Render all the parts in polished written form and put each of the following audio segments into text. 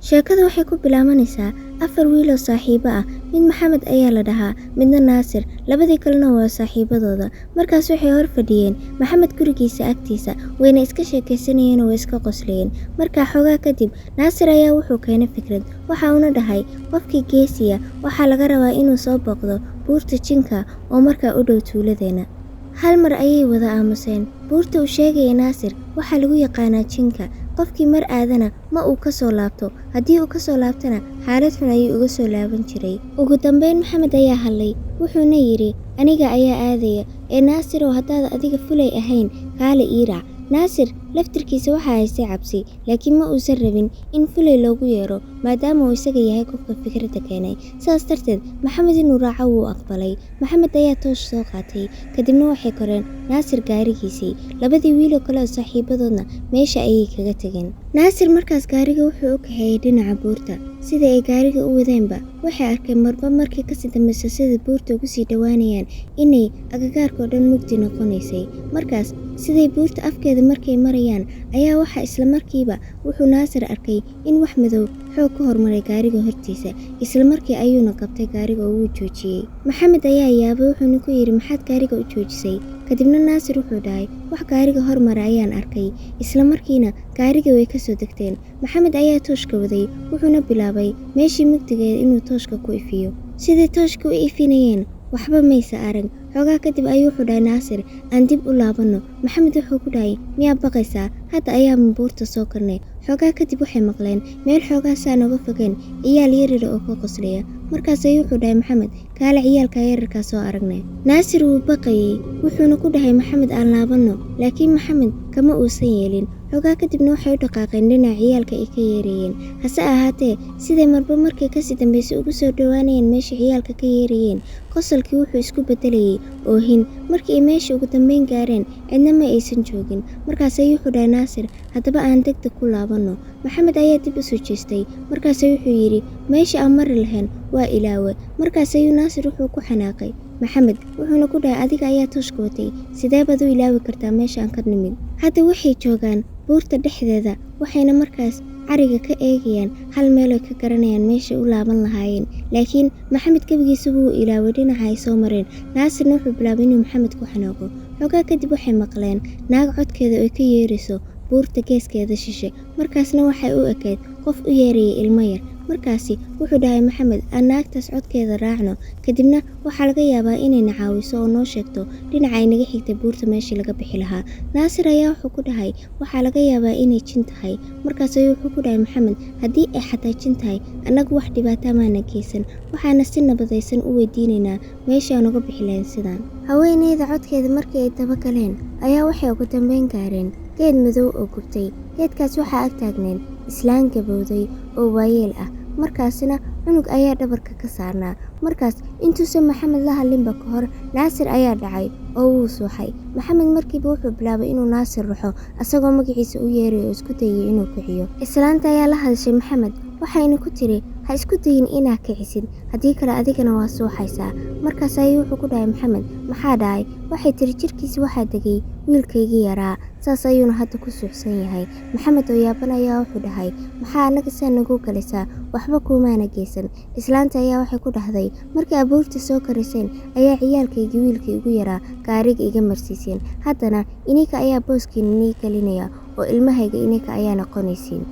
Sheekadu waxay ku bilaabanaysaa afar wiil oo saaxiibo ah. Mid Maxamed ayaa la dhahaa, midna Naasir, labadii kalena waa saaxiibadooda. Markaas waxay hor fadhiyeen Maxamed gurigiisa agtiisa, wayna iska sheekaysanayeen oo way iska qoslayeen. Markaa xoogaa kadib Naasir ayaa wuxuu keenay fikrad, waxa uuna dhahay qofkii geesiya waxaa laga rabaa inuu soo booqdo buurta jinka oo markaa u dhow tuuladeena. Hal mar ayay wada aamuseen. Buurta uu sheegaya Naasir waxaa lagu yaqaanaa jinka. Qofkii mar aadana ma uu ka soo laabto, haddii uu ka soo laabtana xaalad xun ayuu uga soo laaban jiray. Ugu dambeyn Maxamed ayaa hadlay, wuxuuna yidhi aniga ayaa aadaya ee Naasirow, haddaad adiga fulay ahayn kaale ii raac. Naasir laftirkiisa waxaa haystay cabsi, laakiin ma uusan rabin in fulay loogu yeero maadaama uu isaga yahay qofka fikradda keenay. Saas darteed Maxamed inuu raaco wuu aqbalay. Maxamed ayaa toosh soo qaatay, kadibna waxay koreen Naasir gaarigiisii. Labadii wiil oo kale oo saaxiibadoodna meesha ayay kaga tageen. Naasir markaas gaariga wuxuu u kaxeeyey dhinaca buurta. Sidii ay gaariga u wadeenba waxay arkeen marba markii kasii dambaysa sida buurta ugu sii dhowaanayaan inay agagaarka oo dhan mugdi noqonaysay. Markaas siday buurta afkeeda markay marayaan ayaa waxaa isla markiiba wuxuu Naasir arkay in wax madow xoog ka hormaray gaariga hortiisa. Isla markii ayuuna qabtay gaariga oo wuu joojiyey. Maxamed ayaa yaabay, wuxuuna ku yidhi maxaad gaariga u joojisay? Kadibna Naasir wuxuu dhahay wax gaariga hormara ayaan arkay. Isla markiina gaariga way ka soo degteen. Maxamed ayaa tooshka waday, wuxuuna bilaabay meeshii mugdigeeda inuu tooshka ku ifiyo. Sidii tooshka u ifinayeen waxba maysa arag. Xoogaa kadib ayuu wuxuu dhahay Naasir aan dib u laabanno. Maxamed wuxuu ku dhahay miyaa baqaysaa? Hadda ayaaba buurta soo kornay. Xoogaa kadib waxay maqleen meel xoogaa saan uga fogeen ciyaal yaryar oo ka qoslaya. Markaas ayuu wuxuu dhahay Maxamed kaale ciyaalka yararkaa soo aragnay. Naasir wuu baqayey, wuxuuna ku dhahay Maxamed aan laabanno, laakiin Maxamed kama uusan yeelin. Xoogaa kadibna waxay u dhaqaaqeen dhinaca ciyaalka ay ka yeerayeen. Hase ahaatee siday marba markay kasii dambaysay ugu soo dhowaanayeen meesha ciyaalka ka yeerayeen, qosolkii wuxuu isku beddelayay oohin. Markii ay meesha ugu dambeyn gaareen cidna ma aysan joogin. Markaas ayuu wuxuu dhahay Naasir haddaba aan degdeg ku laabanno. Maxamed ayaa dib u soo jeestay, markaas wuxuu yidhi meesha aan mari lahayn waa ilaawe. Markaas ayuu Naasir wuxuu ku xanaaqay Maxamed, wuxuuna ku dhahay adiga ayaa tooshka watay, sidee baad u ilaawi kartaa meesha aan ka nimid? Hadda waxay joogaan buurta dhexdeeda, waxayna markaas cariga ka eegayaan hal meel ay ka garanayaan meesha u laaban lahaayeen. Laakiin Maxamed gebigiisa wuu ilaaway dhinaca ay soo mareen. Naasirna wuxuu bilaabay inuu Maxamed ku xanaaqo. Xoogaa kadib waxay maqleen naag codkeeda oo ka yeerayso buurta geeskeeda shishe. Markaasna waxay u ekayd qof u yeerayay ilmo yar. Markaasi wuxuu dhahay Maxamed aan naagtaas codkeeda raacno, kadibna waxaa laga yaabaa inay na caawiso oo noo sheegto dhinaca ay naga xigtay buurta meeshii laga bixi lahaa. Naasir ayaa wuxuu ku dhahay waxaa laga yaabaa inay jin tahay. Markaas ayuu wuxuu ku dhahay Maxamed haddii ay xataa jin tahay annagu wax dhibaato maana geysan, waxaana si nabadaysan u weydiinaynaa meesha aan uga bixi lahayn sidaan. Haweeneyda codkeeda markii ay daba galeen ayaa waxay ugu dambeyn gaareen geed madow oo gubtay. Geedkaas waxaa ag taagneed islaan gabowday oo waayeel ah. Markaasna cunug ayaa dhabarka ka saarnaa. Markaas intuusan Maxamed la hadlinba ka hor Naasir ayaa dhacay oo wuu suuxay. Maxamed markiiba wuxuu bilaabay inuu Naasir ruxo asagoo magaciisa u yeerayo oo isku dayay inuu kiciyo. Islaanta ayaa la hadashay Maxamed, waxayna ku tiri ha isku dayin inaa kicisid, haddii kale adigana waa suuxaysaa. Markaas ayuu wuxuu ku dhahay Maxamed maxaa dhacay? Waxay tiri jirkiisa waxaa degay wiilkaygii yaraa, saas ayuuna hadda ku suuxsan yahay. Maxamed oo yaaban ayaa wuxuu dhahay maxaa annaga saa nagu galaysaa? Waxba kuumaana geysan. Islaanta ayaa waxay ku dhahday markii abuurta soo korayseen ayaa ciyaalkaygii wiilkii ugu yaraa gaariga iga marsiiseen, haddana ininka ayaa booskiina nii gelinaya oo ilmahayga ininka ayaa noqonaysiin.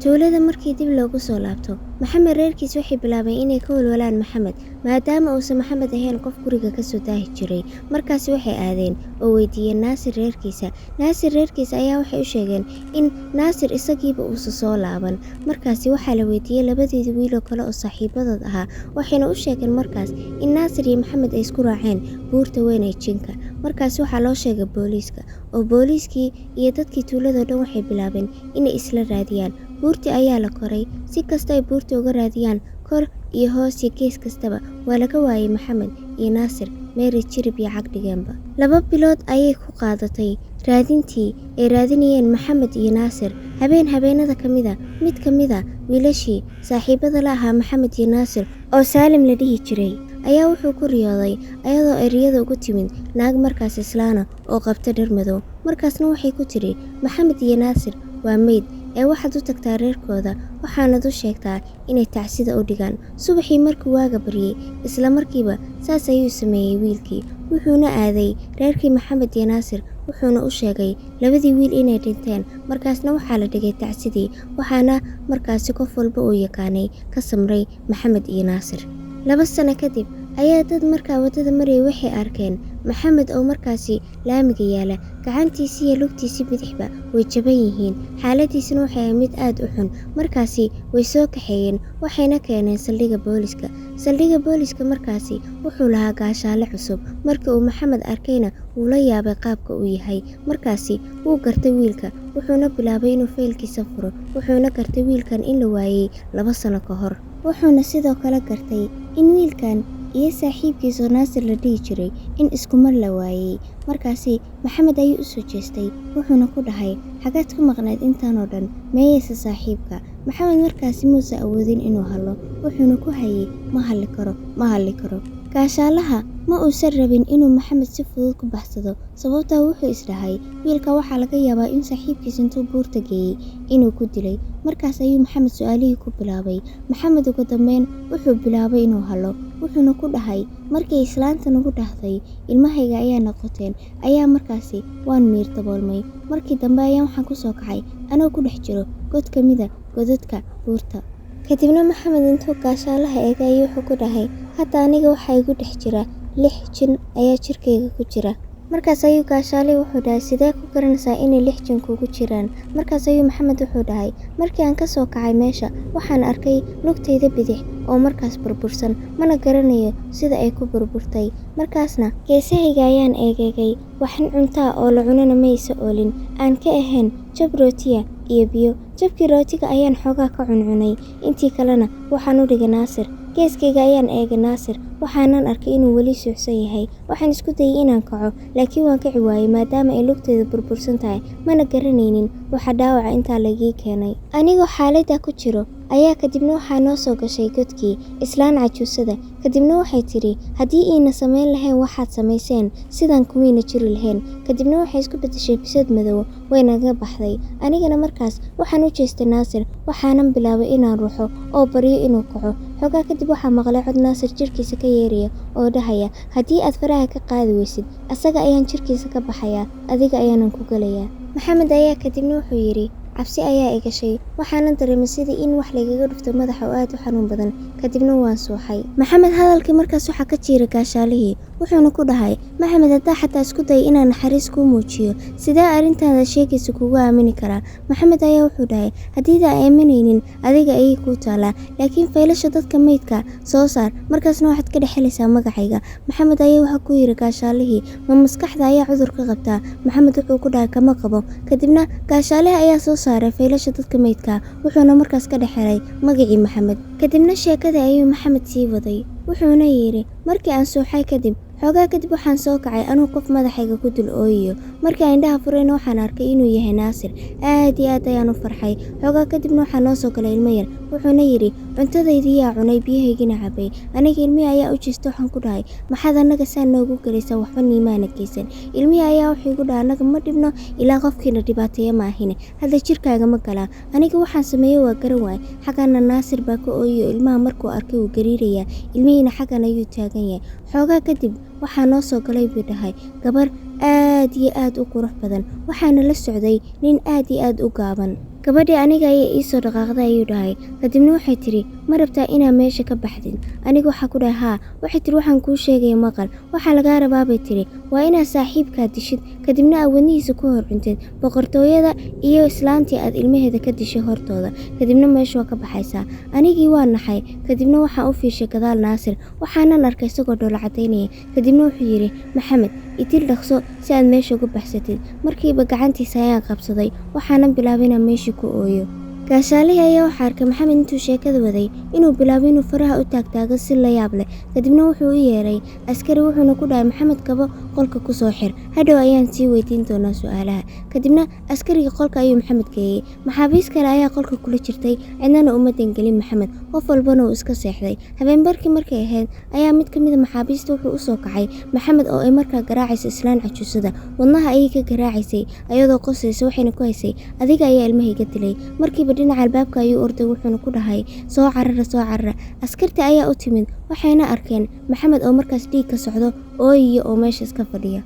Tuulada markii dib loogu soo laabto, Maxamed reerkiis waxay bilaabeen inay ka walwalaan Maxamed, maadaama uusan Maxamed ahayn qof guriga ka soo daahi jiray. Markaasi waxay aadeen oo weydiiyeen Naasir reerkiisa. Naasir reerkiisa ayaa waxay u sheegeen in Naasir isagiiba uusan soo laaban. Markaasi waxaa la weydiiyey labadeedii wiil oo kale oo saaxiibadood ahaa, waxayna u sheegeen markaas in Naasir iyo Maxamed ay isku raaceen buurta weyn ee jinka. Markaasi waxaa loo sheegay booliiska, oo booliiskii iyo dadkii tuulada oo dhan waxay bilaabeen inay isla raadiyaan. Buurtii ayaa la koray, si kasta ay buurta uga raadiyaan kor iyo hoos iyo gees kastaba waa laga waayay Maxamed iyo Naasir meelay jirib iyo cag dhigeenba. 2 bilood ayay ku qaadatay raadintii ay raadinayeen Maxamed iyo Naasir. Habeen habeenada ka mid ah, mid ka mid ah wiilashii saaxiibada la ahaa Maxamed iyo Naasir oo Saalim la dhihi jiray ayaa wuxuu ku riyooday ayadoo ay riyada ugu timid naag markaas islaana oo qabta dhar madow. Markaasna waxay ku tiri Maxamed iyo Naasir waa meyd, ee waxaad u tagtaa reerkooda, waxaanad u sheegtaa inay tacsida u dhigaan." Subaxii markuu waaga baryay, isla markiiba saas ayuu sameeyey wiilkii. Wuxuuna aaday reerkii Maxamed iyo Naasir, wuxuuna u sheegay labadii wiil inay dhinteen. Markaasna waxaa la dhigay tacsidii, waxaana markaasi qof walba uu yaqaanay ka samray Maxamed iyo Naasir. 2 sano kadib ayaa dad markaa waddada marayay waxay arkeen Maxamed oo markaasi laamiga yaala, gacantiisii iyo lugtiisii bidixba way jaban yihiin, xaaladiisuna waxay ahayd mid aad u xun. Markaasi way soo kaxeeyeen, waxayna keeneen saldhigga booliska. Saldhigga booliska markaasi wuxuu lahaa gaashaale cusub. Markii uu Maxamed arkayna wuu la yaabay qaabka uu yahay. Markaasi wuu gartay wiilka, wuxuuna bilaabay inuu faylkiisa furo, wuxuuna gartay wiilkan in la waayay 2 sano ka hor. Wuxuuna sidoo kale gartay in wiilkan iyo saaxiibkiisa Naasir la dhihi jiray in isku mar la waayay. Markaasi Maxamed ayuu u soo jeestay, wuxuuna ku dhahay, "Xagaad ku maqnayd intaan oo dhan? Meeyeyse saaxiibka?" Maxamed markaasi muusan awoodin inuu hadlo, wuxuuna ku hayay, "Ma hadli karo, ma hadli karo." Gaashaalaha ma uusan rabin inuu Maxamed si fudud ku baxsado, sababtoo wuxuu is dhahay, wiilka waxaa laga yaabaa in saaxiibkiis intuu buurta geeyey inuu ku dilay. Markaas ayuu Maxamed su'aalihii ku bilaabay. Maxamed ugu dambeyn wuxuu bilaabay inuu hadlo, wuxuuna ku dhahay, "Markii islaanta nagu dhahday ilmahayga ayaa noqoteen, ayaa markaasi waan miir daboolmay. Markii dambe ayaan waxaan ku soo kacay anoo ku dhex jiro god ka mid ah godadka buurta." Kadibna Maxamed intuu gaashaalaha eegay ayuu wuxuu ku dhahay, "Hadda aniga waxaa igu dhex jira 6 jin ayaa jirkayga ku jira." Markaas ayuu gaashaalihii wuxuu dhahay, "Sidee ku garanaysaa inay 6 jin kugu jiraan?" Markaas ayuu Maxamed wuxuu dhahay, "Markii aan ka soo kacay meesha, waxaan arkay lugtayda bidix oo markaas burbursan, mana garanayo sida ay ku burburtay. Markaasna geesahayga ayaan eegay, waxan cuntaa oo la cunana maysa oolin, aan ka ahayn jab rootiya iyo biyo. Jabkii rootiga ayaan xoogaa ka cuncunay, intii kalena waxaan u dhigay Naasir. Geeskayga ayaan eegay Naasir, waxaanan arkay inuu weli suuxsan yahay. Waxaan isku dayay inaan kaco, laakiin waan kici waayay maadaama ay lugtaydu burbursan tahay, mana garanaynin waxa dhaawaca intaa lagii keenay. Anigoo xaaladda ku jiro ayaa kadibna waxaa noo soo gashay godkii islaan cajuusada. Kadibna waxay tidhi, haddii iina samayn lahayn waxaad samayseen, sidan kumayna jiri lahayn. Kadibna waxay isku beddeshay bisad madow, waynaga baxday. Anigana markaas waxaan u jeestay Naasir, waxaanan bilaabay inaan ruxo oo baryo inuu kaco. Xoogaa kadib waxaa maqlay cod Naasir jirkiisa ka yeeraya oo dhahaya, haddii aad faraha ka qaadi weysid, asaga ayaan jirkiisa ka baxayaa, adiga ayaanan ku gelayaa." Maxamed ayaa kadibna wuxuu yidhi, "Cabsi ayaa i gashay, waxaanan dareemay sidii in wax lagaga dhufto madaxa oo aad u xanuun badan, kadibna waan suuxay." Maxamed hadalkii markaas waxaa ka jiiray gaashaalihii, wuxuuna ku dhahay, "Maxamed, haddaa xataa isku day inaan naxariis kuu muujiyo, sidee arrintaada sheegaysa kugu aamini karaa?" Maxamed ayaa wuxuu dhahay, "Haddiida aaminaynin adiga ayay kuu taalaa, laakiin faylasha dadka meydka soo saar, markaasna waxaad ka dhex helaysaa magacayga." Maxamed ayaa wuxuu ku yidhi gaashaalihii, "Ma maskaxda ayaa cudur ka qabtaa?" Maxamed wuxuu ku dhahay, "Kama qabo." Kadibna gaashaalihii ayaa soo saaray faylasha dadka meydka, wuxuuna markaas ka dhex helay magacii Maxamed. Kadibna sheekada ayuu Maxamed sii waday, wuxuuna yidhi, "Markii aan suuxay kadib, xoogaa kadib waxaan soo kacay anuu qof madaxayga ku dul ooyayo. Markii aan indhaha furayna waxaan arkay inuu yahay Naasir. Aad iyo aad ayaan u farxay. Xoogaa kadibna waxaa noo soo galay ilmo yar, wuxuuna yidhi, cuntadaydii yaa cunay, biyahaygina cabay. Aniga ilmihii ayaa u jeestay, waxaan ku dhahay, maxaad annaga saa noogu gelaysaa, waxba niimaana geysan. Ilmihii ayaa wuxuu igu dhahay, annaga ma dhibno ilaa qofkiina dhibaateeya maahine, hadda jirkaaga ma galaa. Aniga waxaan sameeyey waa garan waay. Xaggana Naasir baa ka ooyayo, ilmaha markuu arkay wuu gariirayaa, ilmihiina xaggan ayuu taagan yahay. Xoogaa kadib waxaa noo soo galay buu dhahay gabar aad iyo aad u qurux badan, waxaana la socday nin aad iyo aad u gaaban. Gabadhii aniga ayaa ii soo dhaqaaqday ayuu dhahay. Kadibna waxay tidhi, ma rabtaa inaa meesha ka baxdid? Aniga waxaa ku dhahay, haa. Waxay tidhi, waxaan kuu sheegaya maqal, waxaa lagaa rabaa bay tidhi, waa inaad saaxiibkaa dishid, kadibna aad wadnihiisa ku hor cuntid boqortooyada iyo islaantii aad ilmaheeda ka dishay hortooda, kadibna meesha waa ka baxaysaa. Anigii waa naxay. Kadibna waxaan u fiishay gadaal Naasir, waxaanan arkay isagoo dhoola cadaynaya. Kadibna wuxuu yidhi, Maxamed, idil dhaqso si aad meesha uga baxsatid. Markiiba gacantiisa ayaan qabsaday, waxaanan bilaabay inaan meeshii ku ooyo. Gaashaalihii ayaa waxaa arkay Maxamed intuu sheekada waday inuu bilaabay inuu faraha u taagtaago si la yaab leh. Kadibna wuxuu u yeeray askari, wuxuuna ku dhahay, Maxamed qabo, Qolka ku soo xir, hadhow ayaan sii weydiin doonaa su'aalaha. Kadibna askarigii qolka ayuu Maxamed geeyey. Maxaabiis kale ayaa qolka kula jirtay, cidnana uma dangelin Maxamed, qof walbana uu iska seexday. Habeenbarkii markay ahayd ayaa mid ka mid a maxaabiista wuxuu u soo kacay Maxamed oo ay markaa garaacayso islaan cajuusada. Wadnaha ayay ka garaacaysay ayadoo qosaysa, waxayna ku haysay, "Adiga ayaa ilmahayga dilay." Markiiba dhinaca albaabka ayuu orday, wuxuuna ku dhahay, "Soo carara, soo carara." Askarta ayaa u timid, waxayna arkeen Maxamed oo markaas dhiig ka socdo, ooyiya oo meesha iska fadhiya.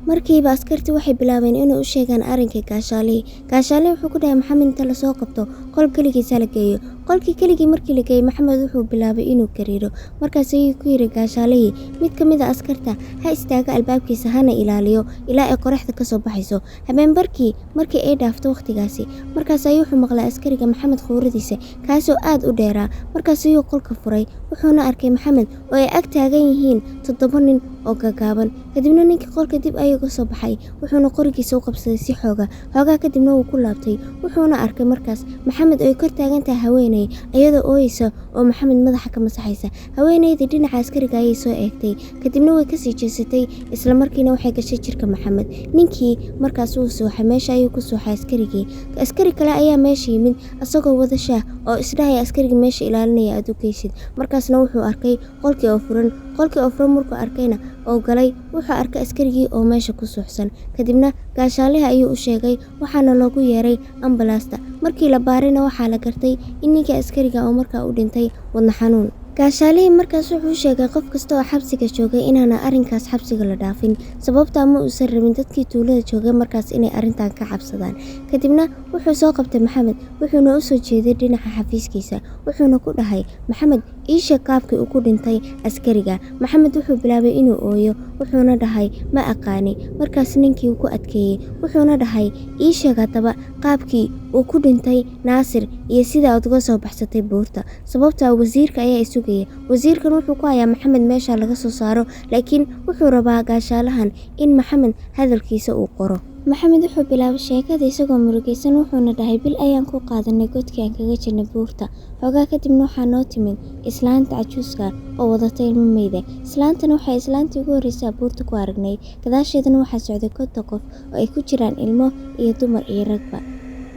Markiiba askartii waxay bilaabeen inay u sheegaan arrinkii gaashaalihii. Gaashaalihii wuxuu ku dhahay Maxamed inta lasoo qabto qol keligiisa la geeyo. Qolkii keligii markii la geeyey, Maxamed wuxuu bilaabay inuu gariiro. Markaas ayuu ku yidhi gaashaalihii, mid ka mid a askarta ha istaago albaabkiisa hana ilaaliyo ilaa ay qoraxda ka soo baxayso. Habeenbarkii markii ay dhaafto wakhtigaasi, markaas ayuu wuxuu maqlay askariga Maxamed khuuradiisa, kaasoo aad u dheeraa. Markaas ayuu qolka furay, wuxuuna arkay Maxamed oo ay ag taagan yihiin 7 nin oo gaagaaban. Kadibna ninkii qolka dib ayuu uga soo baxay, wuxuuna qorigiisa u qabsaday si xooga xoogaa. Kadibna wuu ku laabtay, wuxuuna arkay markaas Maxamed oo ay kor taagan tahay haweeney iyadoo ooyeysa oo Maxamed madaxa ka masaxaysa. Haweeneydii dhinaca askariga ayay soo eegtay, kadibna way kasii jeesatay, isla markiina waxay gashay jirka Maxamed. Ninkii markaas wuu suuxay, meesha ayuu ku suuxay askarigii. Askari kale ayaa meesha yimid isagoo wada shaah oo isdhahaya askariga meesha ilaalinaya aad u geysid. Markaasna wuxuu arkay qolkii oo furan. Qolkii oo furan markuu arkayna oo galay, wuxuu arkay askarigii oo meesha ku suuxsan. Kadibna gaashaalihi ayuu u sheegay, waxaana loogu yeeray ambalaasta. Markii la baarayna waxaa la gartay in ninkii askariga oo markaa u dhintay wadna xanuun. Gaashaalihii markaas wuxuu sheegay qof kasta oo xabsiga joogay inaana arrinkaas xabsiga la dhaafin, sababtaa ma uusan rabin dadkii tuulada joogay markaas inay arrintan ka cabsadaan. Kadibna wuxuu soo qabtay Maxamed, wuxuuna u soo jeeday dhinaca xafiiskiisa, wuxuuna ku dhahay, "Maxamed, ii sheeg qaabkii uu ku dhintay askariga." Maxamed wuxuu bilaabay inuu ooyo, wuxuuna dhahay, "Ma aqaani." Markaas ninkii ku adkeeyey, wuxuuna dhahay, "Ii sheeg haddaba qaabkii uu ku dhintay Naasir iyo sida aad uga soo baxsatay buurta, sababtaa wasiirka ayaa isugaya." Wasiirkan wuxuu ku hayaa Maxamed meesha laga soo saaro, laakiin wuxuu rabaa gaashaalahan in Maxamed hadalkiisa uu qoro. Maxamed wuxuu bilaabay sheekada isagoo murugaysan, wuxuuna dhahay, "Bil ayaan ku qaadanay godkii aan kaga jirnay buurta. Xoogaa kadibna waxaa noo timid islaanta cajuuska oo wadata ilmo meyda. Islaantana waxay islaantii ugu horreysay buurta ku aragnay. Gadaasheedana waxaa socday 50 qof oo ay ku jiraan ilmo iyo dumar iyo ragba.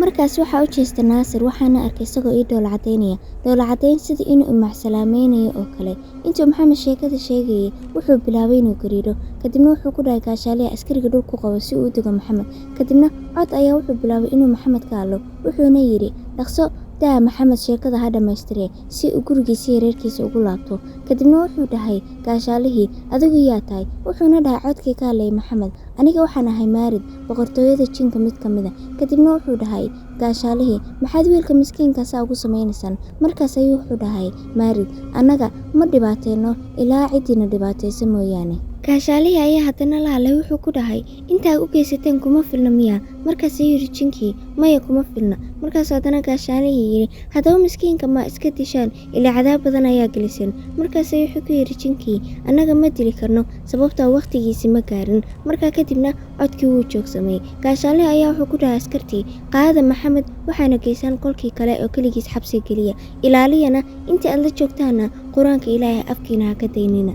Markaas waxaa u jeestay Naasir, waxaana arkay isagoo ii dhoola cadaynaya, dhoola cadayn sidii inuu imacsalaamaynayo oo kale." Intuu Maxamed sheekada sheegayay, wuxuu bilaabay inuu gariiro. Kadibna wuxuu ku dhahay gaashaaliha, askariga dhul ku qabo si uu u dego Maxamed. Kadibna cod ayaa wuxuu bilaabay inuu Maxamed ka hadlo, wuxuuna yidhi, "Dhaqso daa Maxamed, sheekada ha dhammaystire si uu gurigiisa iyo reerkiisa ugu laabto." Kadibna wuxuu dhahay gaashaalihii, "Adigu yaa tahay?" Wuxuuna dhahay codkii ka hadlayay Maxamed, "Aniga waxaan ahay Maarid, boqortooyada jinka mid ka mid a." Kadibna wuxuu dhahay gaashaalihii, "Maxaad wiilka miskiinkaasa ugu samaynaysaan?" Markaas ayuu wuxuu dhahay Maarid, "Annaga ma dhibaateyno ilaa ciddiina dhibaataysa mooyaane." Gaashaalihii ayaa haddana la hadlay, wuxuu ku dhahay, "Intaa u geysateen kuma filna miyaa?" Markaas ayuu yidhi jinkii, "Maya, kuma filna." Markaasuu haddana gaashaalihii yidhi, "Haddaba miskiinka ma iska dishaan, ilaa cadaab badan ayaa geliseen?" Markaas ayuu wuxuu ku yidhi jinkii, "Annaga ma dili karno, sababtaa wakhtigiisi ma gaarin." Markaa kadibna codkii wuu joogsamay. Gaashaalihii ayaa wuxuu ku dhahay askartii, "Qaada Maxamed, waxaana geysaan qolkii kale oo keligiis xabsiga geliya, ilaaliyana inta aad la joogtaana Qur-aanka Ilaahay afkiina ha ka daynina."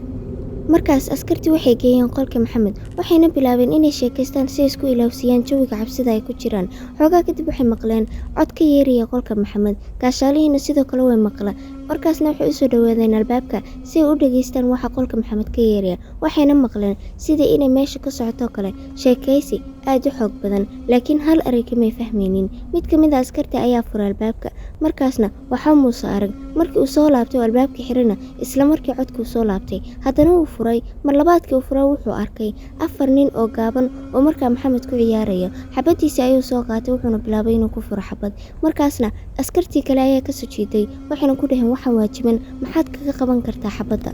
Markaas askartii waxay geeyeen qolka Maxamed, waxayna bilaabeen inay sheekaystaan si ay isku ilowsiiyaan jawiga cabsida ay ku jiraan. Xoogaa kadib waxay maqleen cod ka yeeraya qolka Maxamed, gaashaalihiina sidoo kale way maqla. Markaasna waxay usoo dhawaadeen albaabka si ay u dhageystaan waxa qolka Maxamed ka yeeraya, waxayna maqleen sidii inay meesha ka socotoo kale sheekaysi aad u xoog badan, laakiin hal erey kamay fahmaynin. Mid ka mid a askartii ayaa furay albaabka, markaasna waxa muuse arag. Markii uu soo laabtay oo albaabkii xirana, isla markii codkii uu soo laabtay, haddana wuu furay. Mar labaadkii uu furay, wuxuu arkay 4 nin oo gaaban oo markaa Maxamed ku ciyaaraya. Xabadiisii ayuu soo qaatay, wuxuuna bilaabay inuu ku furo xabad. Markaasna askartii kale ayaa kasoo jiiday, waxayna ku dhaheen, "Waxaan waajiban, maxaad kaga qaban kartaa xabadda?"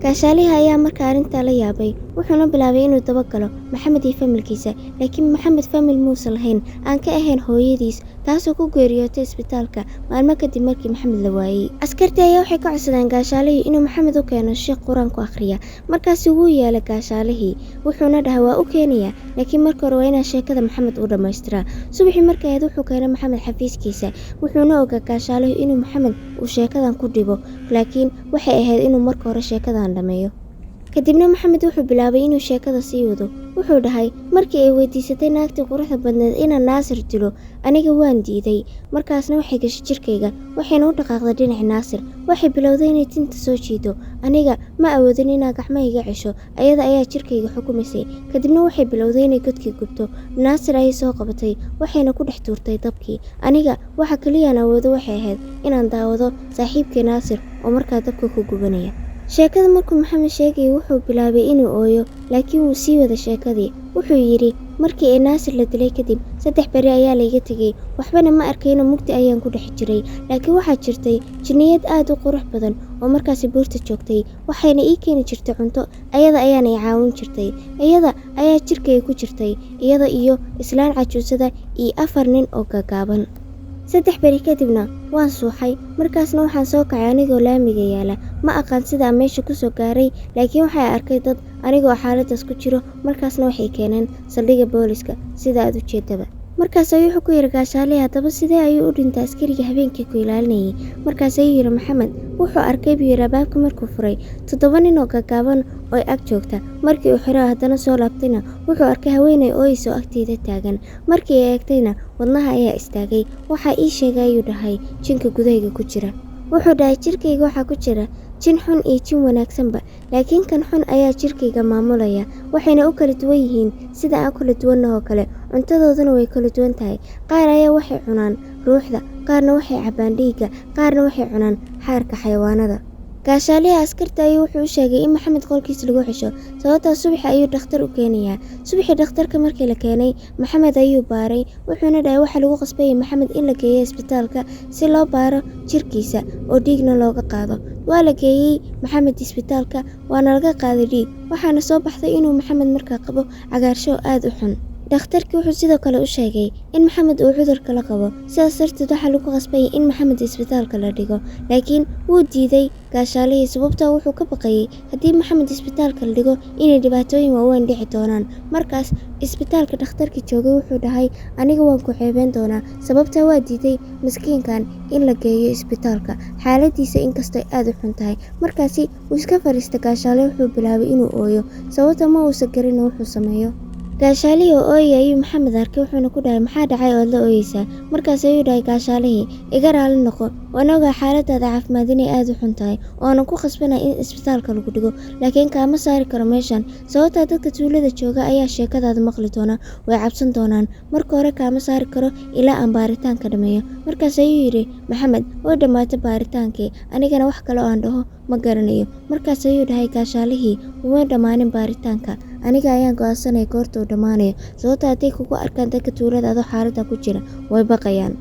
Gaashaalihi ayaa markaa arrintaa la yaabay, wuxuuna bilaabay inuu dabagalo Maxamed iyo familkiisa, laakiin Maxamed famil muusan lahayn aan ka ahayn hooyadiis, taasoo ku geeriyootay isbitaalka maalmo kadib markii Maxamed la waayey. Askartii ayaa waxay ka codsadeen gaashaalihii inuu Maxamed u keeno sheekh Qur-aan ku akhriya. Markaasi wuu yeelay gaashaalihii, wuxuuna dhahay, "Waa u keenayaa, laakiin marka hore waa inaan sheekada Maxamed u dhammaystiraa." Subaxii markay ahayd wuxuu keenay Maxamed xafiiskiisa, wuxuuna ogaa gaashaalihii inuu Maxamed uu sheekadan ku dhibo, laakiin waxay ahayd inuu marka hore sheekadan dhameeyo. Kadibna Maxamed wuxuu bilaabay inuu sheekada sii wado. Wuxuu dhahay, markii ay weydiisatay naagtii quruxda badneed inaan Naasir dilo, aniga waan diiday. Markaasna waxay gashay jirkayga, waxayna u dhaqaaqday dhinaca Naasir. Waxay bilowday inay tinta soo jiido. Aniga ma awoodin inaan gacmahayga cesho, ayada ayaa jirkayga xukumaysay. Kadibna waxay bilowday inay godkii gubto. Naasir ayay soo qabatay, waxayna ku dhex tuurtay dabkii. Aniga waxa kaliya aan awoodo waxay ahayd inaan daawado saaxiibkay Naasir oo markaa dabka ku gubanaya. Sheekada markuu Maxamed sheegayay wuxuu bilaabay inuu ooyo, laakiin wuu sii wada sheekadii. Wuxuu yidhi, markii ay Naasir la dilay kadib, 3 beri ayaa layga tegey, waxbana ma arkayno, mugdi ayaan ku dhex jiray. Laakiin waxaa jirtay jinniyad aad u qurux badan oo markaasi buurta joogtay, waxayna ii keeni jirtay cunto, ayada ayaana i caawin jirtay. Iyada ayaa jirkayga ku jirtay, iyada iyo islaan cajuusada iyo 4 nin oo gaagaaban. 3 beri kadibna waan suuxay, markaasna waxaan soo kacay anigoo laamiga yaala. Ma aqaan sida aan meesha ku soo gaaray, laakiin waxay arkay dad anigoo xaaladdaas ku jiro, markaasna waxay keeneen saldhigga booliska sida aad u jeedaba. Markaas ayuu wuxuu ku yidhi gaashaale, haddaba sidee ayuu u dhintay askariga habeenkii ku ilaalinayay? Markaas ayuu yidhi Maxamed, wuxuu arkay buu yidhi albaabka markuu furay 7 nin oo gaagaaban oo ag joogta. Markii uu xiray haddana soo laabtayna wuxuu arkay haweeney ooyeysa oo agteeda taagan. Markii ay eegtayna wadnaha ayaa istaagay. Waxaa ii sheegay ayuu dhahay jinka gudahayga ku jira. Wuxuu dhahay jirkayga waxaa ku jira jin xun iyo jin wanaagsanba, laakiin kan xun ayaa jirkayga maamulaya. Waxayna u kala duwan yihiin sida aan u kala duwannahay oo kale, cuntadooduna way kala duwan tahay. Qaar ayaa waxay cunaan ruuxda, qaarna waxay cabbaan dhiigga, qaarna waxay cunaan xaarka xayawaanada. Gaashaaliha askarta ayuu wuxuu u sheegay in Maxamed qolkiisa lagu xisho, sababtaa subaxii ayuu dhakhtar u keenayaa. Subaxii dhakhtarka markii la keenay, Maxamed ayuu baaray, wuxuuna dhahay waxa lagu qasbay Maxamed in la geeyo isbitaalka si loo baaro jirkiisa oo dhiigna looga qaado. Waa la geeyey Maxamed isbitaalka, waana laga qaaday dhiig, waxaana soo baxday inuu Maxamed markaa qabo cagaarshow aad u xun. Dhakhtarkii wuxuu sidoo kale u sheegay in Maxamed uu cudurka la qabo, sidaas darteed waxaa lagu qasbay in Maxamed isbitaalka la dhigo, laakiin wuu diiday gaashaalihii, sababtoo wuxuu ka baqayay haddii Maxamed isbitaalka la dhigo inay dhibaatooyin waaweyn dhici doonaan. Markaas isbitaalka dhakhtarkii joogay wuxuu dhahay, aniga waan ku ceebeyn doonaa, sababtaa waa diiday miskiinkan in la geeyo isbitaalka, xaaladdiisa inkastoo aad u xun tahay. Markaasi wuu iska fariistay gaashaale, wuxuu bilaabay inuu ooyo, sababta ma uusan garin wuxuu sameeyo. Gaashaalihii oo ooyay ayuu Maxamed arkay, wuxuuna ku dhahay, maxaa dhacay oo aad la ooyeysaa? Markaas ayuu dhahay gaashaalihii, iga raali noqo, waan ogahay xaaladdaada caafimaad inay aad u xun tahay, oo aanan ku qasbanay in isbitaalka lagu dhigo, laakiin kaama saari karo meeshan, sababtaa dadka tuulada jooga ayaa sheekadaada maqli doona, way cabsan doonaan. Marka hore kaama saari karo ilaa aan baaritaanka dhammeeyo. Markaas ayuu yidhi Maxamed, way dhammaatay baaritaankii, anigana wax kale oo aan dhaho ma garanayo. Markaas ayuu dhahay gaashaalihii, uma dhammaanin baaritaanka, aniga ayaan go'aansanaya goorta uu dhammaanayo, sababta hadday kugu arkaan dadka tuulada adoo xaaladda ku jira way baqayaan.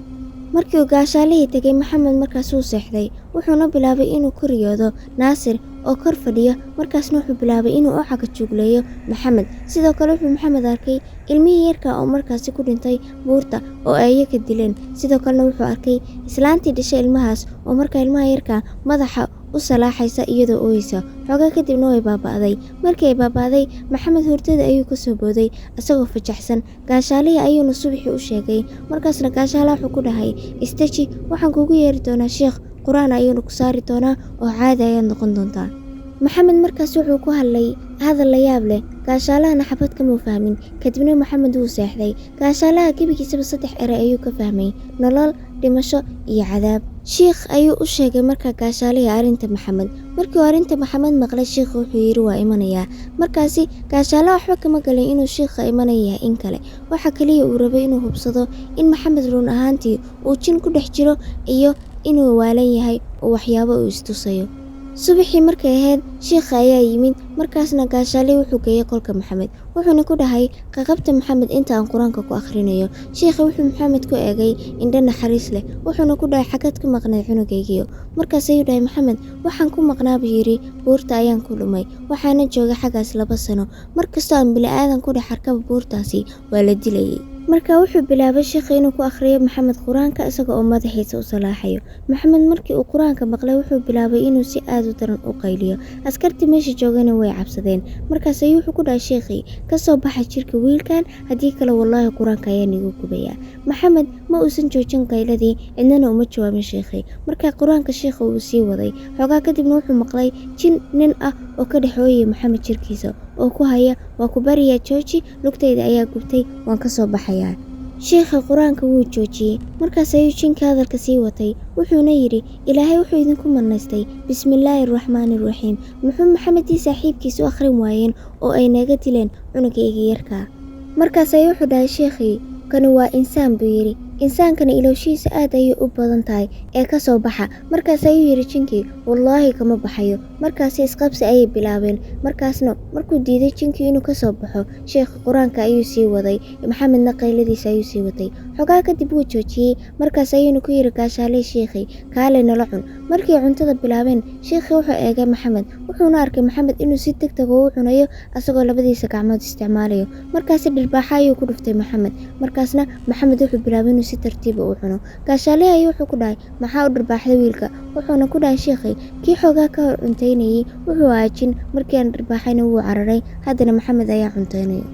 Markii uu gaashaalihii tegay, Maxamed markaas wuu seexday, wuxuuna bilaabay inuu ku riyoodo Naasir oo kor fadhiya. Markaasna wuxuu bilaabay inuu u cagajugleeyo Maxamed. Sidoo kale wuxuu Maxamed arkay ilmihii yarka oo markaasi ku dhintay buurta oo ay iyaga dileen. Sidoo kalena wuxuu arkay islaantii dhashay ilmahaas oo markaa ilmaha yarka madaxa u salaaxaysa iyadoo ooyeysa. Xoogaa kadibna way baaba'day. Markii ay baaba'day, Maxamed hurdada ayuu ka soo booday isagoo fajaxsan. Gaashaalihii ayuuna subaxii u sheegay. Markaasna gaashaalaha wuxuu ku dhahay, istaji, waxaan kugu yeeri doonaa sheekh, quraan ayuuna ku saari doonaa oo caadi ayaad noqon doontaa. Maxamed markaas wuxuu ku hadlay hadal la yaab leh, gaashaalahana xabad kama fahmin. Kadibna Maxamed wuu seexday. Gaashaalaha gebigiisaba 3 eray ayuu ka fahmay: nolol, dhimasho iyo cadaab. Sheekh ayuu u sheegay markaa gaashaalihii arrinta Maxamed. Markii uu arrinta Maxamed maqlay, sheekhu wuxuu yidhi waa imanayaa. Markaasi gaashaalaha waxba kama galin inuu sheekha imanaya in kale. Waxa kaliya uu rabay inuu hubsado in Maxamed run ahaantii uu jin ku dhex jiro iyo inuu waalan yahay oo waxyaabo uu istusayo. Subaxii markay ahayd, sheekha ayaa yimid. Markaasna gaashaalihii wuxuu geeyay qolka Maxamed, wuxuuna ku dhahay, qaqabta Maxamed inta aan quraanka ku akhrinayo. Sheekha wuxuu Maxamed ku eegay indho naxariis leh, wuxuuna ku dhahay, xagad ku maqnayd cunugaygiyo? Markaas ayuu dhahay Maxamed, waxaan ku maqnaa buu yidhi, buurta ayaan ku dhumay, waxaana joogay xaggaas 2 sano. Markastoo aan bini'aadan ku dhex arkaba buurtaasi waa la dilayay. Markaa wuxuu bilaabay sheekha inuu ku akhriyo Maxamed qur-aanka isaga oo madaxiisa u salaaxayo. Maxamed markii uu qur-aanka maqlay wuxuu bilaabay inuu si aad u daran u qayliyo. Askartii meesha joogayna way cabsadeen. Markaas ayuu wuxuu ku dhahay sheekhii, ka soo baxa jirka wiilkan, haddii kale wallaahi qur-aanka ayaan igu gubayaa. Maxamed ma uusan joojin qayladii, cidnana uma jawaabin sheekhii. Markaa qur-aanka sheekha uu sii waday. Xoogaa kadibna wuxuu maqlay jin nin ah oo ka dhex ooyaya Maxamed jirkiisa oo ku haya, waa ku baryaa jooji, lugtayda ayaa gubtay, waan ka soo baxayaa. Sheekha qur-aanka wuu joojiyey. Markaas ayuu jinka hadalka sii watay, wuxuuna yidhi, Ilaahay wuxuu idinku manaystay bismillaahi raxmaani raxiim. Muxuu Maxamedii saaxiibkiis u akhrin waayeen oo ay naga dileen cunugayga yarkaa? Markaas ayuu wuxuu dhahay sheekhii, kani waa insaan buu yidhi. Insaankana ilowshihiisa aad ayay u badan tahay ee ka soo baxa. Markaas ayuu yidhi jinkii, wallaahi kama baxayo. Markaasi isqabsi ayay bilaabeen. Markaasna markuu diiday jinkii inuu ka soo baxo, sheekha qur-aanka ayuu sii waday, Maxamedna qayladiisa ayuu sii watay. Xogaa kadib wuu joojiyey. Markaas ayuuna ku yidhi gaashaaley sheekhii, kaale nala cun. Markii cuntada bilaabeen, sheekhii wuxuu eegay Maxamed, wuxuuna arkay Maxamed inuu si degdeg ah u cunayo asagoo labadiisa gacmood isticmaalayo. Markaasi dhirbaaxa ayuu ku dhuftay Maxamed. Markaasna Maxamed wuxuu bilaabay inuu si tartiib ah u cuno. Gaashaale ayuu wuxuu ku dhahay, maxaa u dhirbaaxday wiilka? Wuxuuna ku dhahay sheekhii, kii xoogaa ka hor cuntaynayay wuxuu ahaa jin, markii aan dhirbaaxayna wuu cararay, haddana Maxamed ayaa cuntaynaya.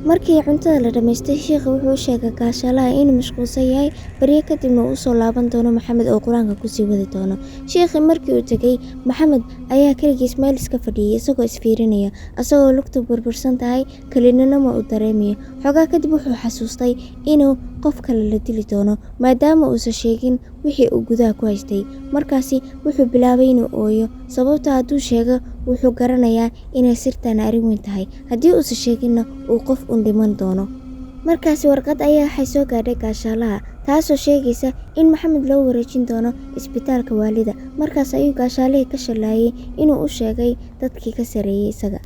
Markii cuntada la dhamaystay, sheekha wuxuu u sheegay gaashaalaha inuu mashquulsan yahay, baryo kadibna uu usoo laaban doono Maxamed oo qur-aanka kusii wadi doono. Sheekhii markii uu tegay, Maxamed ayaa kaligiis meel iska fadhiyay isagoo isfiirinaya, asagoo lugtu burbursan tahay, kelinimo uu dareemayo. Xoogaa kadib wuxuu xasuustay inuu qof kale la dili doono, maadaama uusan sheegin wixii uu gudaha ku haystay. Markaasi wuxuu bilaabay inuu ooyo, sababtoo hadduu sheego wuxuu garanayaa inay sirtan arrin weyn tahay, haddii uusan sheeginna uu qof un dhiman doono. Markaasi warqad ayaa waxay soo gaadhay gaashaalaha, taasoo sheegaysa in Maxamed loo wareejin doono isbitaalka waalida. Markaas ayuu gaashaalihii ka shallaayay inuu u sheegay dadkii ka sarreeyay isaga.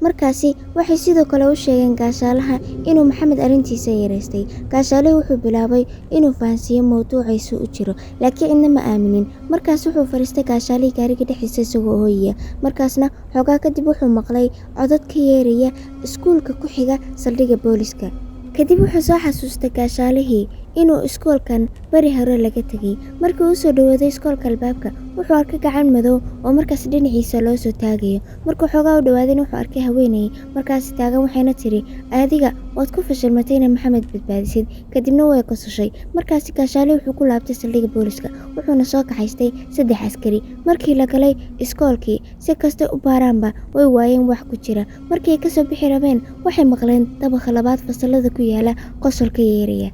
Markaasi waxay sidoo kale u sheegeen gaashaalaha inuu Maxamed arrintiisa yareystay. Gaashaalihii wuxuu bilaabay inuu fahansiiyo mowduuciisa u jiro, laakiin cidna ma aaminin. Markaas wuxuu fariistay gaashaalihii gaariga dhexdiisa isagoo ooyaya. Markaasna xoogaa kadib wuxuu maqlay codad ka yeeraya iskuulka ku xiga saldhigga booliska. Kadib wuxuu soo xasuustay gaashaalihii inuu iskoolkan bari hore laga tegay. Markii uu soo dhawaaday iskoolka albaabka, wuxuu arkay gacan madow oo markaas dhinaciisa loo soo taagayo. Markuu xoogaa u dhawaadayna wuxuu arkay haweeney markaas taagan, waxayna tiri, adiga waad ku fashilmatay inaad Maxamed badbaadisid. Kadibna way qososhay. Markaasi gaashaale wuxuu ku laabtay saldhigga booliska, wuxuuna soo kaxaystay 3 askari. Markii la galay iskoolkii, si kasta u baaraanba way waayeen wax ku jira. Markii ay ka soo bixi rabeen, waxay maqleen dabaqa labaad fasalada ku yaala qosol ka yeeraya.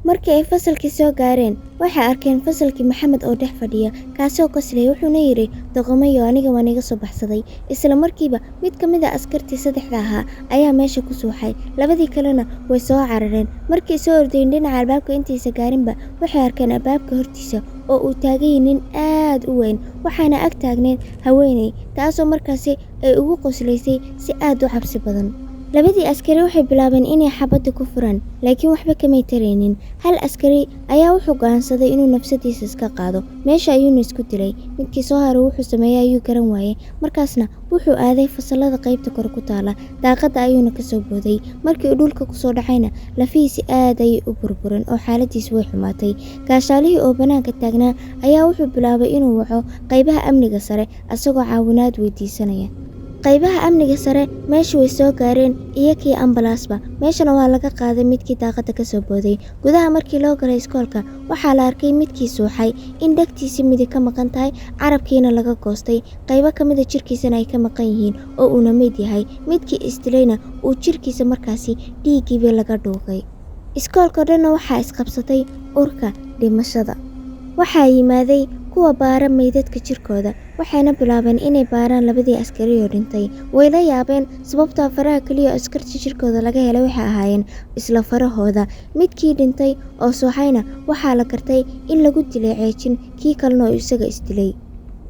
Markii ay fasalkii soo gaareen, waxay arkeen fasalkii Maxamed oo dhex fadhiya, kaasoo qoslaya, wuxuuna yidhi, doqomayo, aniga waan iga soo baxsaday. Isla markiiba mid ka mid ah askartii 3da ahaa ayaa meesha ku suuxay, labadii kalena way soo carareen. Markii soo ordayeen dhinaca albaabka intiisa gaarinba, waxay arkeen albaabka hortiisa oo uu taagan nin aad u weyn, waxaana ag taagneyd haweeney, taasoo markaasi ay ugu qoslaysay si aad u cabsi badan. Labadii askari waxay bilaabeen inay xabadda ku furaan, laakiin waxba kamay taraynin. Hal askari ayaa wuxuu go'aansaday inuu nafsadiisa iska qaado, meesha ayuuna isku dilay. Midkii soo haray wuxuu sameeyay ayuu garan waayay. Markaasna wuxuu aaday fasalada qaybta kore ku taala, daaqadda ayuuna ka soo booday. Markii uu dhulka ku soo dhacayna, lafihiisi aad ayay u burbureen oo xaaladiisu way xumaatay. Gaashaalihii oo bannaanka taagnaa ayaa wuxuu bilaabay inuu waco qaybaha amniga sare asagoo caawinaad weydiisanaya. Qaybaha amniga sare meesha way soo gaareen iyo kii ambalaasba. Meeshana waa laga qaaday midkii daaqadda ka soo booday. Gudaha markii loo galay iskoolka, waxaa la arkay midkii suuxay in dhegtiisii midig ka maqan tahay, carabkiina laga goostay, qaybo ka mid ah jirkiisana ay ka maqan yihiin oo uuna meyd yahay. Midkii isdilayna uu jirkiisa markaasi dhiiggiiba laga dhuuqay. Iskoolka dhanna waxaa isqabsatay urka dhimashada. Waxaa yimaaday kuwa baara meydadka jirkooda, waxayna bilaabeen inay baaraan labadii askari oo dhintay. Way la yaabeen sababtoo faraha kaliya oo askarta jirkooda laga helay waxay ahaayeen isla farahooda. Midkii dhintay oo suuxayna waxaa la gartay in lagu dilay ceejin, kii kalena oo isaga isdilay.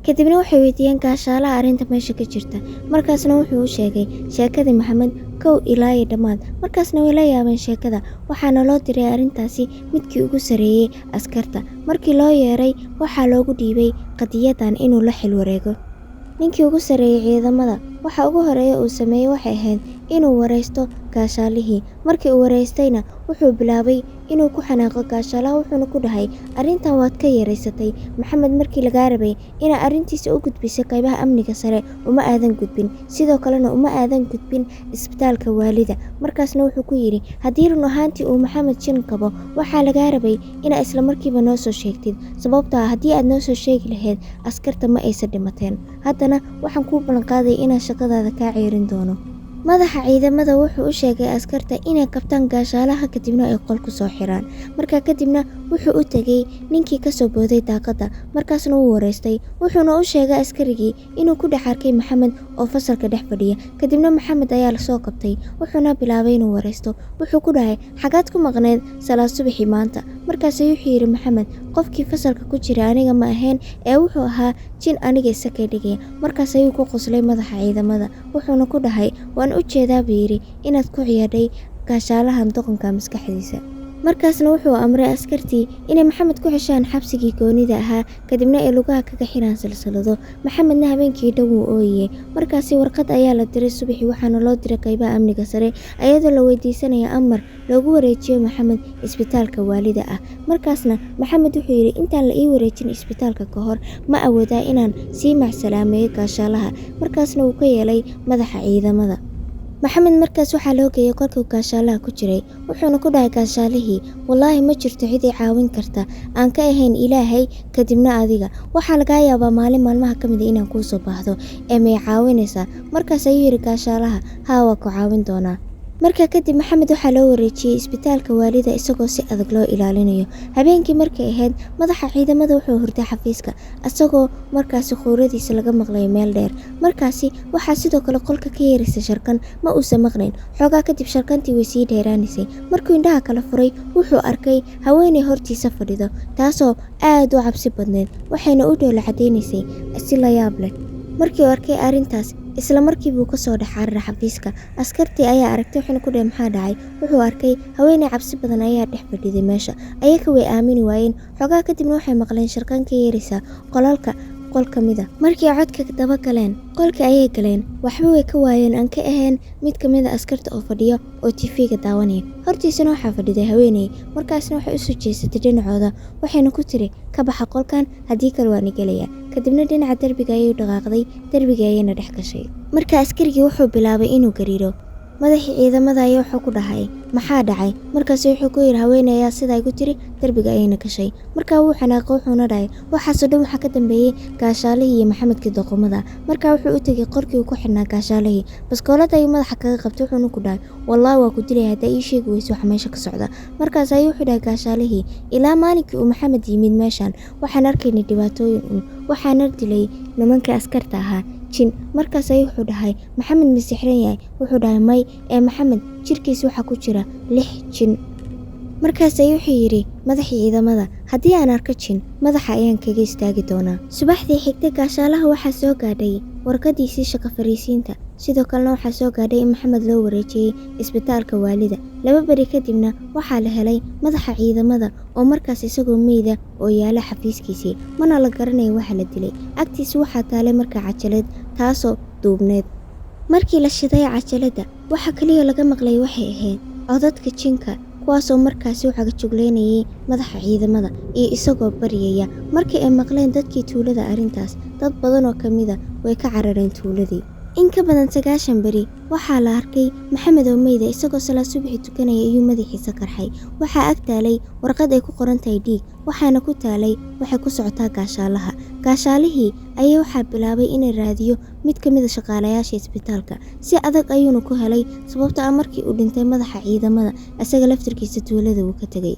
Kadibna waxay weydiiyeen gaashaalaha arrinta meesha ka jirta. Markaasna wuxuu u sheegay sheekadii Maxamed kow ilaa iyo dhammaad. Markaasna way la yaabeen sheekada, waxaana loo diray arrintaasi midkii ugu sarreeyay askarta. Markii loo yeeray, waxaa loogu dhiibay qadiyadan inuu la xil wareego. Ninkii ugu sarreeyay ciidamada, waxa ugu horreeya uu sameeyey waxay ahayd inuu wareysto gaashaalihii. Markii uu wareystayna, wuxuu bilaabay inuu ku xanaaqo gaashaalaha, wuxuuna ku dhahay, arrintan waad ka yaraysatay Maxamed, markii lagaa rabay inaad arrintiisa u gudbisay qaybaha amniga sare uma aadan gudbin, sidoo kalena uma aadan gudbin isbitaalka waalida. Markaasna wuxuu ku yidhi, haddii run ahaantii uu Maxamed jin qabo, waxaa lagaa rabay inaad isla markiiba noo soo sheegtid, sababtoo ah haddii aad noo soo sheegi lahayd askarta ma aysan dhimateen. Haddana waxaan kuu ballanqaadaya inaan shaqadaada kaa ceerin doono. Madaxa ciidamada wuxuu u sheegay askarta inay qabtaan gaashaalaha, kadibna ay qol ku soo xiraan. Markaa kadibna wuxuu u tegey ninkii ka soo booday daaqadda, markaasna wuu wareystay, wuxuuna u sheegay askarigii inuu ku dhex arkay Maxamed oo fasalka dhex fadhiya. Kadibna Maxamed ayaa lasoo qabtay, wuxuuna bilaabay inuu wareysto. Wuxuu ku dhahay, xagaad ku maqneyd salaad subaxii maanta? Markaas ayuu wuxuu yidhi Maxamed, qofkii fasalka ku jira aniga ma ahayn ee wuxuu ahaa jin aniga isakay dhigaya. Markaas ayuu ku qoslay madaxa ciidamada, wuxuuna ku dhahay, waan u jeedaa buu yidhi inaad ku ciyaadhay gaashaalahan doqonka maskaxdiisa. Markaasna wuxuu amray askartii inay Maxamed ku xeshaan xabsigii goonida ahaa, kadibna ay lugaha kaga xiraan silsilado. Maxamedna habeenkii dhow wuu ooyey. Markaasi warqad ayaa la diray subaxii, waxaana loo diray qaybaha amniga sare, iyadoo la weydiisanaya amar loogu wareejiyo Maxamed isbitaalka waalida ah. Markaasna Maxamed wuxuu yidhi, intaan la ii wareejin isbitaalka ka hor, ma awoodaa inaan sii macsalaameeyo gaashaalaha? Markaasna wuu ka yeelay madaxa ciidamada. Maxamed markaas waxaa loo geeyey qolkii gaashaalaha ku jiray, wuxuuna ku dhahay gaashaalihii, wallaahi ma jirto cid i caawin karta aan ka ahayn Ilaahay, kadibna adiga. Waxaa lagaa yaabaa maalin maalmaha ka mid ah inaan kuu soo baahdo, ee may caawinaysaa? Markaas ayuu yidhi gaashaalaha, haa, waa ku caawin doonaa. Markaa kadib Maxamed waxaa loo wareejiyey isbitaalka waalida isagoo si adag loo ilaalinayo. Habeenkii markay ahayd, madaxa ciidamada wuxuu hurday xafiiska, isagoo markaasi khuuradiisa laga maqlayo meel dheer. Markaasi waxaa sidoo kale qolka ka yeeraysay sharkan, ma uusan maqlayn. Xoogaa kadib sharkantii way sii dheeraanaysay. Markuu indhaha kala furay, wuxuu arkay haweeney hortiisa fadhido, taasoo aad u cabsi badneyd, waxayna u dhoola cadaynaysay si la yaab leh. Markii uu arkay arrintaas, isla markii buu ka soo dhex cararay xafiiska. Askartii ayaa aragtay, wuxuuna ku dhahay, maxaa dhacay? Wuxuu arkay haweeney cabsi badan ayaa dhex fadhiday meesha. Ayaga way aamini waayeen. Xoogaa kadibna waxay maqleen sharqan ka yeeraysa qolalka qol ka mid ah. Markii codka daba galeen, qolkii ayay galeen. Waxba way ka waayeen aan ka ahayn mid ka mid ah askarta oo fadhiya oo TV-ga daawanaya. Hortiisana waxaa fadhiday haweeney. Markaasna waxay u soo jeesatay dhinacooda, waxayna ku tiri, ka baxa qolkan, haddii kale waan igelayaa. Kadibna dhinaca derbiga ayay u dhaqaaqday, derbiga ayayna dhex gashay. Markaa askarigii wuxuu bilaabay inuu gariiro. Madaxii ciidamada ayaa wuxuu ku dhahay, maxaa dhacay? Markaas wuxuu ku yidhi, haweeney ayaa sidaa igu tiri, derbiga ayayna gashay. Markaa wuu xanaaqay, wuxuuna dhahay, waxaasoo dhan waxaa ka dambeeyey gaashaalihii iyo Maxamedkii doqomada. Markaa wuxuu u tegey qolkii uu ku xidhnaa gaashaalihii. Baskoolada ayuu madaxa kaga qabtay, wuxuuna ku dhahay, wallaahi waa ku dilaya haddaa ii sheegi weyso waxa meesha ka socda. Markaas ayuu wuxuu dhahay gaashaalihii, ilaa maalinkii uu Maxamed yimid meeshan, waxaan arkaynay dhibaatooyin uun, waxaana dilay nimankii askarta ahaa jin. Markaas ayuu wuxuu dhahay, Maxamed ma sixran yahay? Wuxuu dhahay, may, ee Maxamed jirkiisa waxaa ku jira 6 jin. Markaas ayuu wuxuu yidhi madaxii ciidamada, haddii aan arko jin, madaxa ayaan kaga istaagi doonaa. Subaxdii xigtay gaashaalaha waxaa soo gaadhay warqadiisii shaqo fariisiinta. Sidoo kalena waxaa soo gaadhay in Maxamed loo wareejiyey isbitaalka waalida. 2 beri kadibna waxaa la helay madaxa ciidamada oo markaas isagoo meyda oo yaala xafiiskiisii, mana la garanayo waxa la dilay. Agtiisa waxaa taalay markaa cajalad, taasoo duubneed. Markii la shiday cajaladda, waxa kaliya laga maqlay waxay ahayd codadka jinka, kuwaasoo markaasi u cagajugleynayay madaxa ciidamada iyo isagoo baryaya. Markii ay maqleen dadkii tuulada arrintaas, dad badan oo ka mid ah way ka carareen tuuladii. In ka badan 90 beri waxaa la arkay Maxamed oo meyda isagoo salaad subaxii tukanaya ayuu madaxiisa qarxay. Waxaa ag taalay warqad ay ku qoran tahay dhiig, waxaana ku taalay waxay ku socotaa gaashaalaha. Gaashaalihii ayaa waxaa bilaabay inay raadiyo mid ka mid ah shaqaalayaasha isbitaalka. Si adag ayuuna ku helay, sababtoo ah markii uu dhintay madaxa ciidamada, isaga laftirkiisa tuulada wuu ka tegay.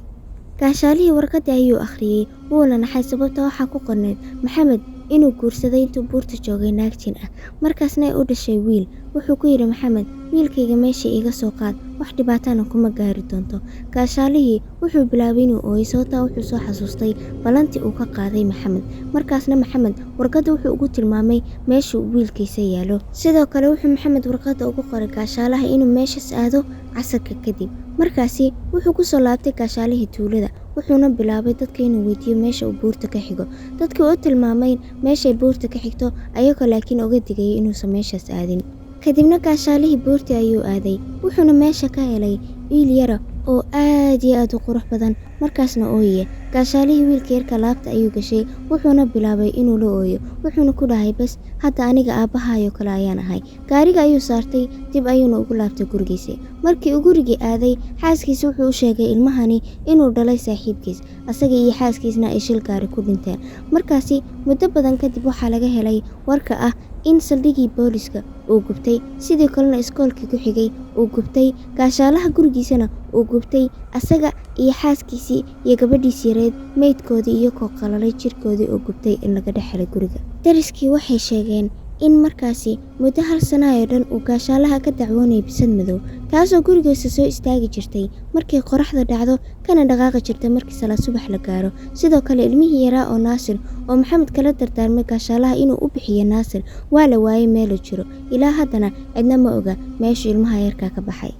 Gaashaalihii warqaddii ayuu akhriyay, wuuna naxay sababtoo waxaa ku qorneyd Maxamed inuu guursaday intuu buurta joogay naag jin ah, markaasna ay u dhashay wiil. Wuxuu ku yidhi Maxamed, wiilkayga meesha iiga soo qaad, wax dhibaatana kuma gaari doonto. Gaashaalihii wuxuu bilaabay inuu ooyo, sababtaa wuxuu soo xasuustay ballantii uu ka qaaday Maxamed. Markaasna Maxamed warqadda wuxuu ugu tilmaamay meesha uu wiilkiisa yaalo. Sidoo kale wuxuu Maxamed warqadda ugu qoray gaashaalaha inuu meeshaas aado casarka kadib. Markaasi wuxuu ku soo laabtay gaashaalihii tuulada, wuxuuna bilaabay dadka inuu weydiiyo meesha uu buurta ka xigo. Dadkii u tilmaamay meeshay buurta ka xigto, ayagoo laakiin uga digayay inuusan meeshaas aadin. Kadibna gaashaalihii buurtii ayuu aaday, wuxuuna meesha ka helay wiil yara oo aad iyo aad u qurux badan, markaasna ooyaya. Gaashaalihii wiilka yarka laabta ayuu gashay, wuxuuna bilaabay inuu la ooyo, wuxuuna ku dhahay, bas hadda aniga aabbahaayoo kale ayaan ahay. Gaariga ayuu saartay, dib ayuuna ugu laabtay gurigiisa. Markii uu gurigii aaday, xaaskiisa wuxuu u sheegay ilmahani inuu dhalay saaxiibkiis, asaga iyo xaaskiisna ay shil gaari ku dhinteen. Markaasi muddo badan kadib waxaa laga helay warka ah in saldhiggii booliska uu gubtay, sidoo kalena iskoolkii ku xigay uu gubtay, gaashaalaha gurigiisana uu gubtay, asaga iyo xaaskiisii iyo gabadhiisii yareed meydkoodii iyagoo qalalay jirkoodii oo gubtay in laga dhex helay guriga. Dariskii waxay sheegeen in markaasi muddo hal sana oo dhan uu gaashaalaha ka dacwoonayay bisad madow, taasoo gurigiisa soo istaagi jirtay markay qoraxda dhacdo, kana dhaqaaqi jirtay markii salaad subax la gaaro. Sidoo kale ilmihii yaraa oo Naasir, oo Maxamed kala dardaarmay gaashaalaha inuu u bixiyo Naasir, waa la waayay meeluu jiro. Ilaa haddana cidna ma oga meeshuu ilmaha yarkaa ka baxay.